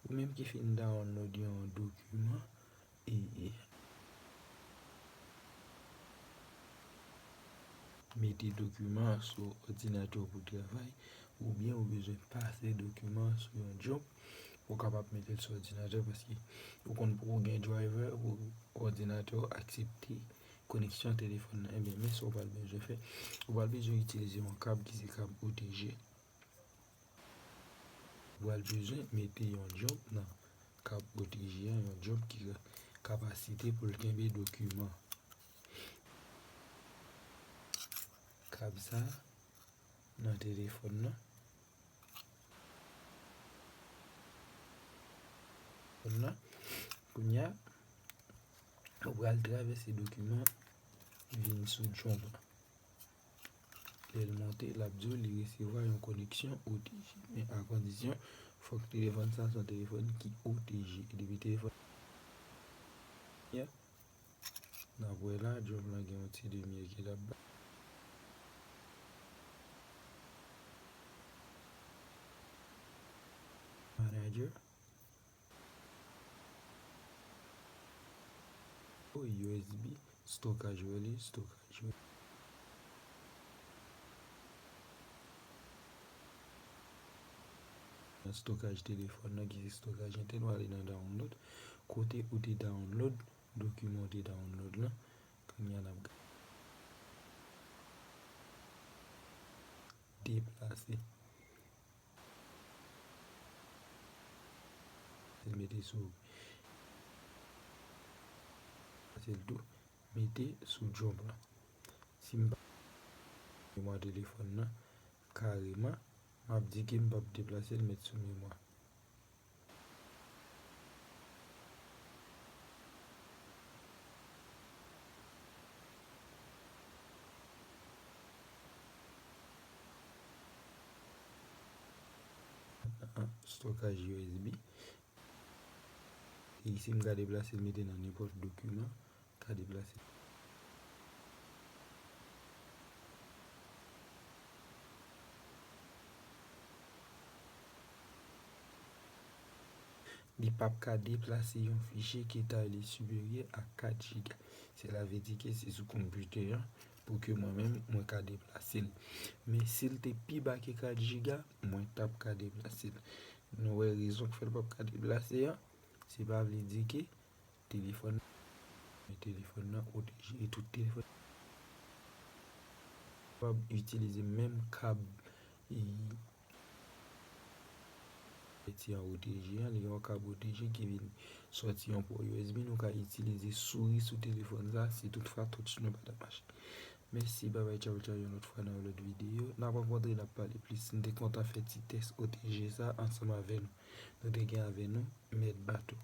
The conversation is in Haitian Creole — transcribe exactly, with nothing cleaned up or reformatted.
Ou menm ki fin download yon dokiman, e, e, mete dokiman an sou òdinatè w pou travay, oubyen ou bezwen pase dokiman an sou yon jump pou w kapab mete l sou òdinatè, paske ou konn pou w gen driver pou òdinatè w aksepte koneksyon telefòn nan. Ebyen, men sa w pral bezwen fè. Ou pral bezwen itilize yon kab ki se kab O T G. Ou pral bezwen mete yon jump nan kab O T G an, yon jump ki gen kapasite pou l kenbe dokiman. Kab sa nan telefòn nan. Telefòn nan. Kounye a, ou pral travèse dokiman vin sou jump la. Lè l monte, l ap di w li resevwa yon koneksyon O T G. Men a kondisyon, fòk telefòn sa se yon telefòn ki O T G. E depi telefòn, yeah. N ap wè la, jump lan gen yon ti limyè ki t ap bay. Manager. O U S B, stokaj, wè li, stokaj, wè. Nan stokaj telefòn nan, ki se stokaj entèn, w ale nan download. Kote ou te download dokiman ou te download lan, kounye a n ap gade. Deplase. Mete sou. Pase l tou. Mete sou jump la. Si m pa memwa telefòn nan kareman, m ap di ke m p ap deplase l, met sou memwa. Stokaj U S B. E isi m ka deplase l mete nan nenpòt dokiman. Ka deplase. Li p ap ka deplase yon fichye ki tay li siperyè a kat jiga. Sela vle di ke se sou konpitè an pou ke mwen menm, mwen ka deplase l. Men si l te pi ba ke kat jiga, mwen t ap ka deplase l. Nou wè rezon k fè l p ap ka deplase an? Se pa vle di ke telefòn, men telefòn nan O T G e tout telefòn kapab itilize menm kab, e, ti an O T G an, li gen yon kab O T G ki vin sòti yon pò U S B, nou ka itilize souri sou telefòn sa, si toutfwa touch nou pa t ap mache. Mèsi, babay, tchaw, tchaw, yon lòt fwa nan yon lòt videyo. N ap rankontre, n ap pale plis. M te kontan fè ti tès O T G sa ansanm avè nou. Nou te gen avè nou, Mèt Bato.